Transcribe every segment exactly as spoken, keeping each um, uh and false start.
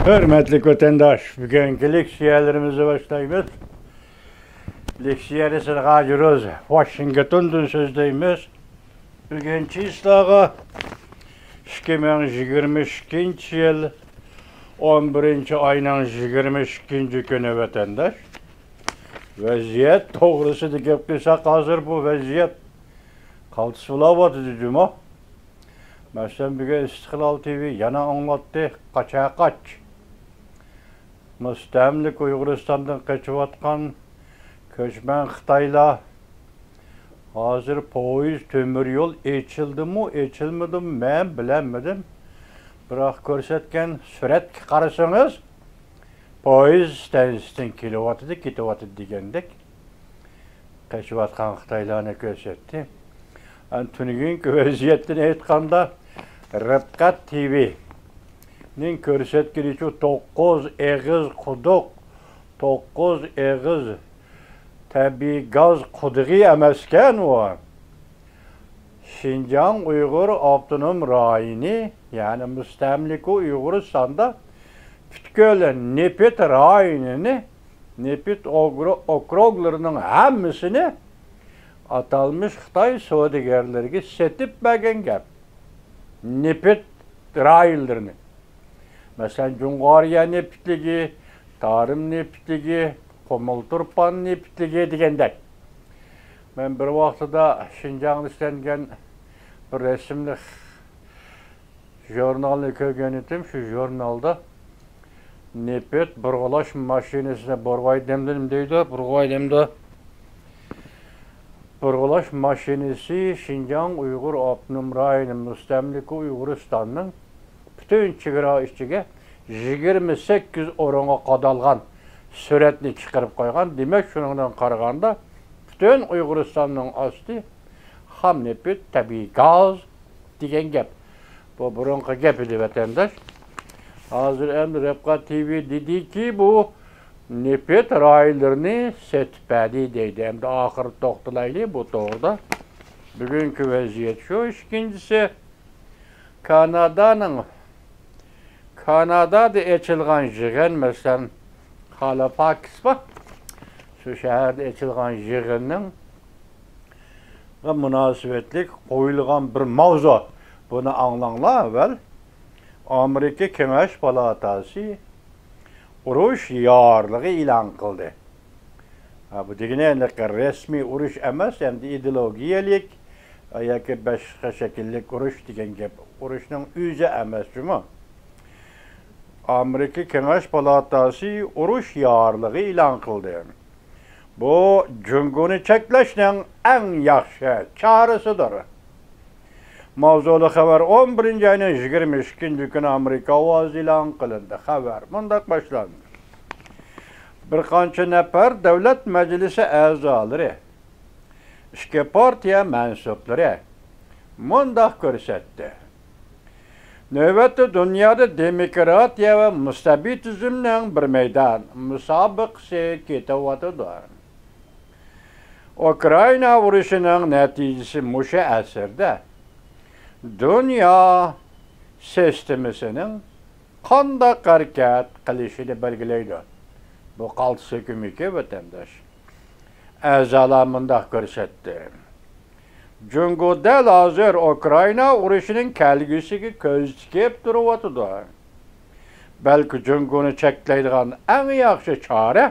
ھۆرمەتلىك ۋەتەنداش، بۈگۈنكى لېكسىيەلىرىمىزنى باشلايمىز. لېكسىيەنى سىلغاجىروز ۋاشىنگتوندىن سۆزلەيمىز. بۈگۈن چىسلاغا ئىككى مىڭ يىگىرمە ئىككىنچى يىل ئون بىرىنچى ئاينىڭ يىگىرمە ئىككىنچى كۈنى، ۋەتەنداش. ۋەزىيەت توغرىسىدا گەپ قىلساق، ھازىر بۇ ۋەزىيەت قالتىس بولاۋاتىدۇ جۇمۇ. مەسىلەن، بۈگۈن ئىستىقلال تىۋى يەنە ئاڭلاتتى، قاچاقاچ. مۇستەملىكە ئۇيغۇرىستاندىن قېچىۋاتقان كۆچمەن خىتايلار. ھازىر پويىز، تۆمۈر يول ئېچىلدىمۇ، ئېچىلمىدىمۇ، مەن بىلەلمىدىم. بىراق، كۆرسەتكەن سۈرەتكە قارىسىڭىز، پويىز ئىستانسىسىدىن كېلىۋاتىدۇ، كېتىۋاتىدۇ دېگەندەك. قېچىۋاتقان خىتايلارنى كۆرسەتتى. ئەنە تۈنۈگۈنكى ۋەزىيەتتىن ئېيتقاندا، رىپقەت تىۋىنىڭ كۆرسەتكىنىچە، توققۇز ئېغىز قۇدۇق، توققۇز ئېغىز تەبىئىي گاز قۇدۇقى ئەمەسكەن ئۇ. شىنجاڭ ئۇيغۇر ئاپتونوم رايونى، يەنى مۇستەملىكە ئۇيغۇرىستاندا پۈتكۈل نېفىت رايونىنى، نېفىت ئوگرو-، ئوكروگلىرىنىڭ ھەممىسىنى ئاتالمىش خىتاي سودىگەرلىرىگە سېتىپ بەرگەن گەپ. نېفىت رايونلىرىنى. مەسىلەن، جۇڭغارىيە نېفىتلىكى، تارىم نېفىتلىكى، قۇمۇل تۇرپان نېفىتلىكى دېگەندەك. مەن بىر ۋاقتىدا شىنجاڭدا ئىشلەنگەن بىر رەسىملىك ژۇرنالنى كۆرگەن ئىدىم. شۇ ژۇرنالدا نېفىت بۇرغىلاش ماشىنىسىنى، بۇرغاي دەمدۇ، نېمە دەيدۇ؟ بۇرغاي دەمدۇ؟ بۇرغىلاش ماشىنىسى شىنجاڭ ئۇيغۇر ئاپتونوم رايونى مۇستەملىكە ئۇيغۇرىستاننىڭ پۈتۈن چېگرا ئىچىگە يىگىرمە سەككىز ئورۇنغا قادالغان سۈرەتنى چىقىرىپ قويغان. دېمەك، شۇنىڭدىن قارىغاندا، پۈتۈن ئۇيغۇرىستاننىڭ ئاستى خام نېفىت، تەبىئىي گاز دېگەن گەپ. بۇ بۇرۇنقى گەپ ئىدى، ۋەتەنداش. ھازىر ئەمدى رىپقەت تىۋى دېدىكى، بۇ نېفىت رايونلىرىنى سېتىپ بەردى دەيدۇ. ئەمدى ئاخىرى توختىلايلى بۇ توغرىدا. بۈگۈنكى ۋەزىيەت شۇ. ئىككىنچىسى، كانادانىڭ، كانادادا ئېچىلغان يىغىن، مەسىلەن، خالىفاكس بار. شۇ شەھەردە ئېچىلغان يىغىننىڭ مۇناسىۋەتلىك قويۇلغان بىر ماۋزۇ. بۇنى ئاڭلاڭلار ئەۋۋەل. ئامېرىكا كېڭەش پالاتاسى ئۇرۇش يارلىقى ئېلان قىلدى. ھە، بۇ دېگىنى ھېلىقى رەسمىي ئۇرۇش ئەمەس، ئەمدى ئىدېئولوگىيەلىك ياكى باشقا شەكىللىك ئۇرۇش دېگەن گەپ. ئۇرۇشنىڭ ئۆزى ئەمەس جۇمۇ. ئامېرىكا كېڭەش پالاتاسى ئۇرۇش يارلىقى ئېلان قىلدى. بۇ جۇڭگونى چەكلەشنىڭ ئەڭ ياخشى چارىسىدۇر. ماۋزۇلۇق خەۋەر ئون بىرىنچى ئاينىڭ يىگىرمە ئىككىنچى كۈنى ئامېرىكا ئاۋازى ئېلان قىلىندى. خەۋەر مۇنداق باشلاندى. بىر قانچە نەپەر دۆلەت مەجلىسى ئەزالىرى، ئىككى پارتىيە مەنسۇپلىرى مۇنداق كۆرسەتتى. نۆۋەتتە دۇنيادا دېموكراتىيە ۋە مۇستەبىتىزمنىڭ بىر مەيدان مۇسابىقىسى كېتىۋاتىدۇ. ئۇكرائىنا ئۇرۇشىنىڭ نەتىجىسى مۇشۇ ئەسىردە دۇنيا سىستېمىسىنىڭ قانداق ھەرىكەت قىلىشىنى بەلگىلەيدۇ. بۇ قالتىس ھۆكۈمىتى، ۋەتەنداش. ئەزالار مۇنداق كۆرسەتتى. جۇڭگو دەل ھازىر ئۇكرائىنا ئۇرۇشىنىڭ كەلگۈسىگە كۆز تىكىپ تۇرۇۋاتىدۇ. بەلكى جۇڭگونى چەكلەيدىغان ئەڭ ياخشى چارە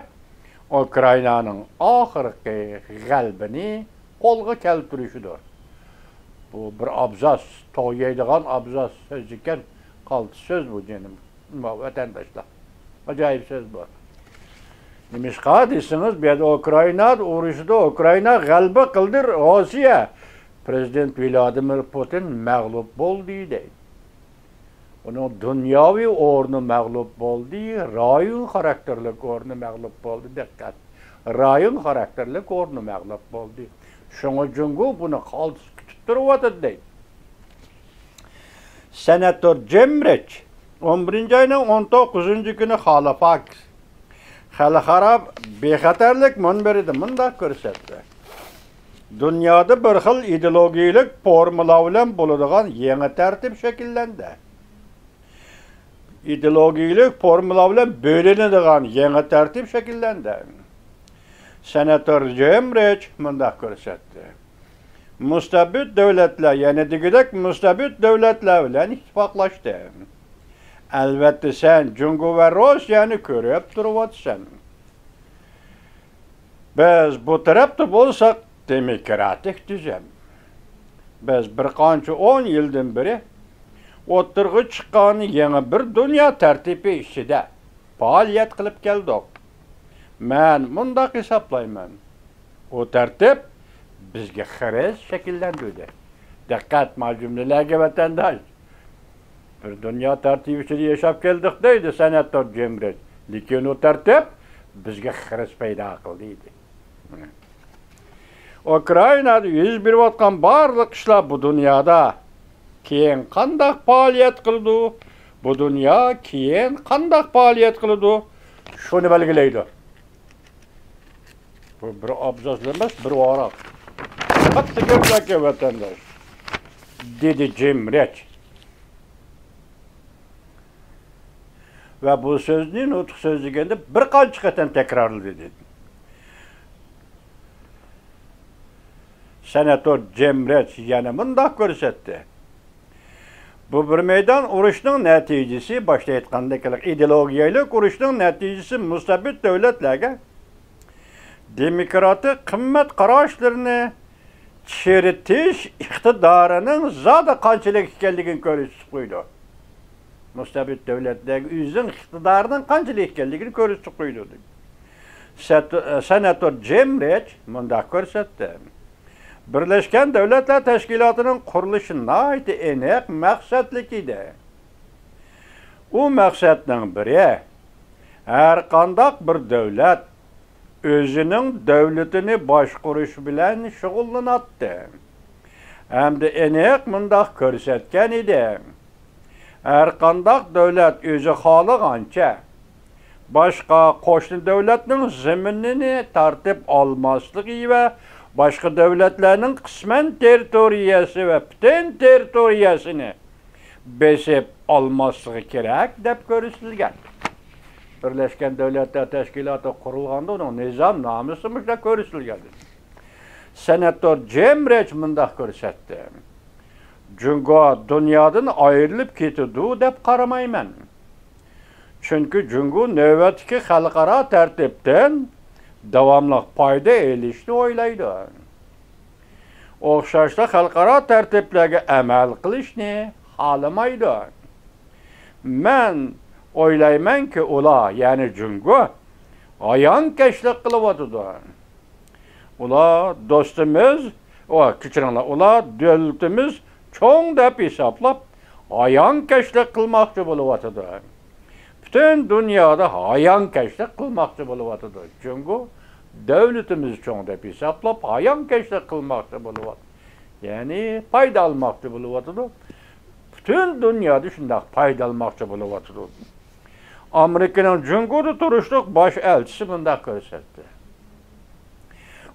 ئۇكرائىنانىڭ ئاخىرقى غەلىبىنى قولغا كەلتۈرۈشىدۇر. بۇ بىر ئابزاس، تويايدىغان ئابزاس سۆز ئىكەن، قالتىس سۆز بۇ جېنىم. ۋەتەنداشلار، ئاجايىپ سۆز بۇ. نېمىشقا دېسىڭىز، بۇ يەردە ئۇكرائىنا ئۇرۇشىدا، ئۇكرائىنا غەلىبە قىلدى، روسىيە، پىرېزىدېنت ۋلادىمىر پۇتىن مەغلۇپ بولدى دەيدۇ. ئۇنىڭ دۇنياۋى ئورنى مەغلۇپ بولدى، رايون خاراكتېرلىك ئورنى مەغلۇپ بولدى. دىققەت! رايون خاراكتېرلىك ئورنى مەغلۇپ بولدى. شۇڭا جۇڭگو بۇنى قالتىس كۈتۈپ تۇرۇۋاتىدۇ دەيدۇ. سېناتور جىم رىچ ئون بىرىنچى ئاينىڭ ئون توققۇزىنچى كۈنى خالىفاكس خەلقئارا بىخەتەرلىك مۇنبىرىدە مۇنداق كۆرسەتتى: دۇنيادا بىر خىل ئىدېئولوگىيەلىك فورمۇلا بىلەن بولىدىغان يېڭى تەرتىپ شەكىللەندى. ئىدېئولوگىيەلىك فورمۇلا بىلەن بۆلۈنىدىغان يېڭى تەرتىپ شەكىللەندى. سېناتور جېم رىچ مۇنداق كۆرسەتتى: مۇستەبىت دۆلەتلەر يەنە دېگۈدەك مۇستەبىت دۆلەتلەر بىلەن ئىتتىپاقلاشتى. ئەلۋەتتە، سەن جۇڭگو ۋە روسىيەنى كۆرۈپ تۇرۇۋاتىسەن. بىز بۇ تەرەپتە بولساق، دېموكراتىك تۈزۈم. بىز بىر قانچە ئون يىلدىن بېرى ئوتتۇرىغا چىققان يېڭى بىر دۇنيا تەرتىپى ئىچىدە پائالىيەت قىلىپ كەلدۇق. مەن مۇنداق ھېسابلايمەن، ئۇ تەرتىپ بىزگە خىرىس شەكىللەندۈردى. دىققەت، ما جۈملىلەرگە، ۋەتەنداش! بىر دۇنيا تەرتىپى ئىچىدە ياشاپ كەلدۇق دەيدۇ سېناتور جېم رىچ، لېكىن ئۇ تەرتىپ بىزگە خىرىس پەيدا قىلدى دېدى. ئۇكرائىنادا يۈز بېرىۋاتقان بارلىق ئىشلار بۇ دۇنيادا كېيىن قانداق پائالىيەت قىلىدۇ، بۇ دۇنيا كېيىن قانداق پائالىيەت قىلىدۇ، شۇنى بەلگىلەيدۇ. بۇ بىر ئابزاس ئەمەس، بىر ۋاراق. قاتتىق گەپلەركەن، ۋەتەنداش، دېدى جېم رىچ. ۋە بۇ سۆزنى نۇتۇق سۆزلىگەندە بىر قانچە قېتىم تەكرارلىدى، دېدى. سېناتور جېم رىچ يەنە مۇنداق كۆرسەتتى: بۇ بىر مەيدان ئۇرۇشنىڭ نەتىجىسى، باشتا ئېيتقاندەك، ئىدېئولوگىيەلىك ئۇرۇشنىڭ نەتىجىسى مۇستەبىت دۆلەتلەرگە دېموكراتىك قىممەت قاراشلىرىنى چىرىتىش ئىقتىدارىنىڭ زادى قانچىلىك ئىكەنلىكىنى كۆرسىتىپ قويىدۇ. مۇستەبىت دۆلەتلەرگە ئۆزىنىڭ ئىقتىدارىنىڭ قانچىلىك ئىكەنلىكىنى كۆرسىتىپ قويىدۇ. سەت-، سېناتور جېم رىچ مۇنداق كۆرسەتتى: بىرلەشكەن دۆلەتلەر تەشكىلاتىنىڭ قۇرۇلۇشى ناھايىتى ئېنىق، مەقسەتلىك ئىدى. ئۇ مەقسەتنىڭ بىرى، ھەر قانداق بىر دۆلەت ئۆزىنىڭ دۆلىتىنى باشقۇرۇش بىلەن شۇغۇللىناتتى ھەمدە ئېنىق مۇنداق كۆرسەتكەن ئىدى: ھەر قانداق دۆلەت ئۆزى خالىغانچە باشقا قوشنا دۆلەتنىڭ زېمىنىنى تارتىپ ئالماسلىقى ۋە باشقا دۆلەتلەرنىڭ قىسمەن تېررىتورىيەسى ۋە پۈتۈن تېررىتورىيەسىنى بېسىپ ئالماسلىقى كېرەك، دەپ كۆرسىتىلگەن. بىرلەشكەن دۆلەتلەر تەشكىلاتى قۇرۇلغاندا ئۇنىڭ نىزامنامىسى مۇشۇنداق كۆرسىتىلگەن. سېناتور جېم رىچ مۇنداق كۆرسەتتى: جۇڭگو دۇنيادىن ئايرىلىپ كېتىدۇ دەپ قارىمايمەن. چۈنكى جۇڭگو نۆۋەتتىكى خەلقئارا تەرتىپتىن داۋاملىق پايدا ئېلىشنى ئويلايدۇ. ئوخشاشلا خەلقئارا تەرتىپلەرگە ئەمەل قىلىشنى خالىمايدۇ. مەن ئويلايمەنكى، ئۇلار، يەنى جۇڭگو، ھايانكەشلىك قىلىۋاتىدۇ. ئۇلار دوستىمىز، ئۇ، كەچۈرۈڭلار، ئۇلار دۆلىتىمىز چوڭ دەپ ھېسابلاپ، ھايانكەشلىك قىلماقچى بولۇۋاتىدۇ. پۈتۈن دۇنيادا ھايانكەشلىك قىلماقچى بولۇۋاتىدۇ. جۇڭگو دۆلىتىمىز چوڭ دەپ ھېسابلاپ، ھايانكەشلىك قىلماقچى بولۇۋاتىدۇ. يەنى پايدا ئالماقچى بولۇۋاتىدۇ. پۈتۈن دۇنيادا شۇنداق پايدا ئالماقچى بولۇۋاتىدۇ. ئامېرىكىنىڭ جۇڭگودا تۇرۇشلۇق باش ئەلچىسى مۇنداق كۆرسەتتى: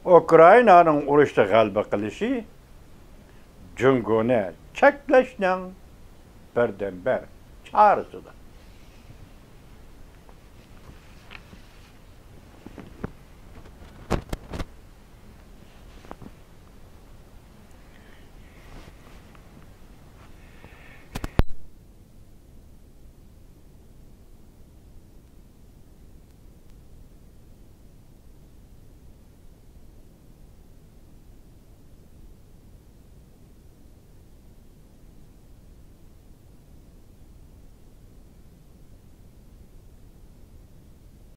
ئۇكرائىنانىڭ ئۇرۇشتا غەلىبە قىلىشى جۇڭگونى چەكلەشنىڭ بىردىنبىر چارىسىدۇر.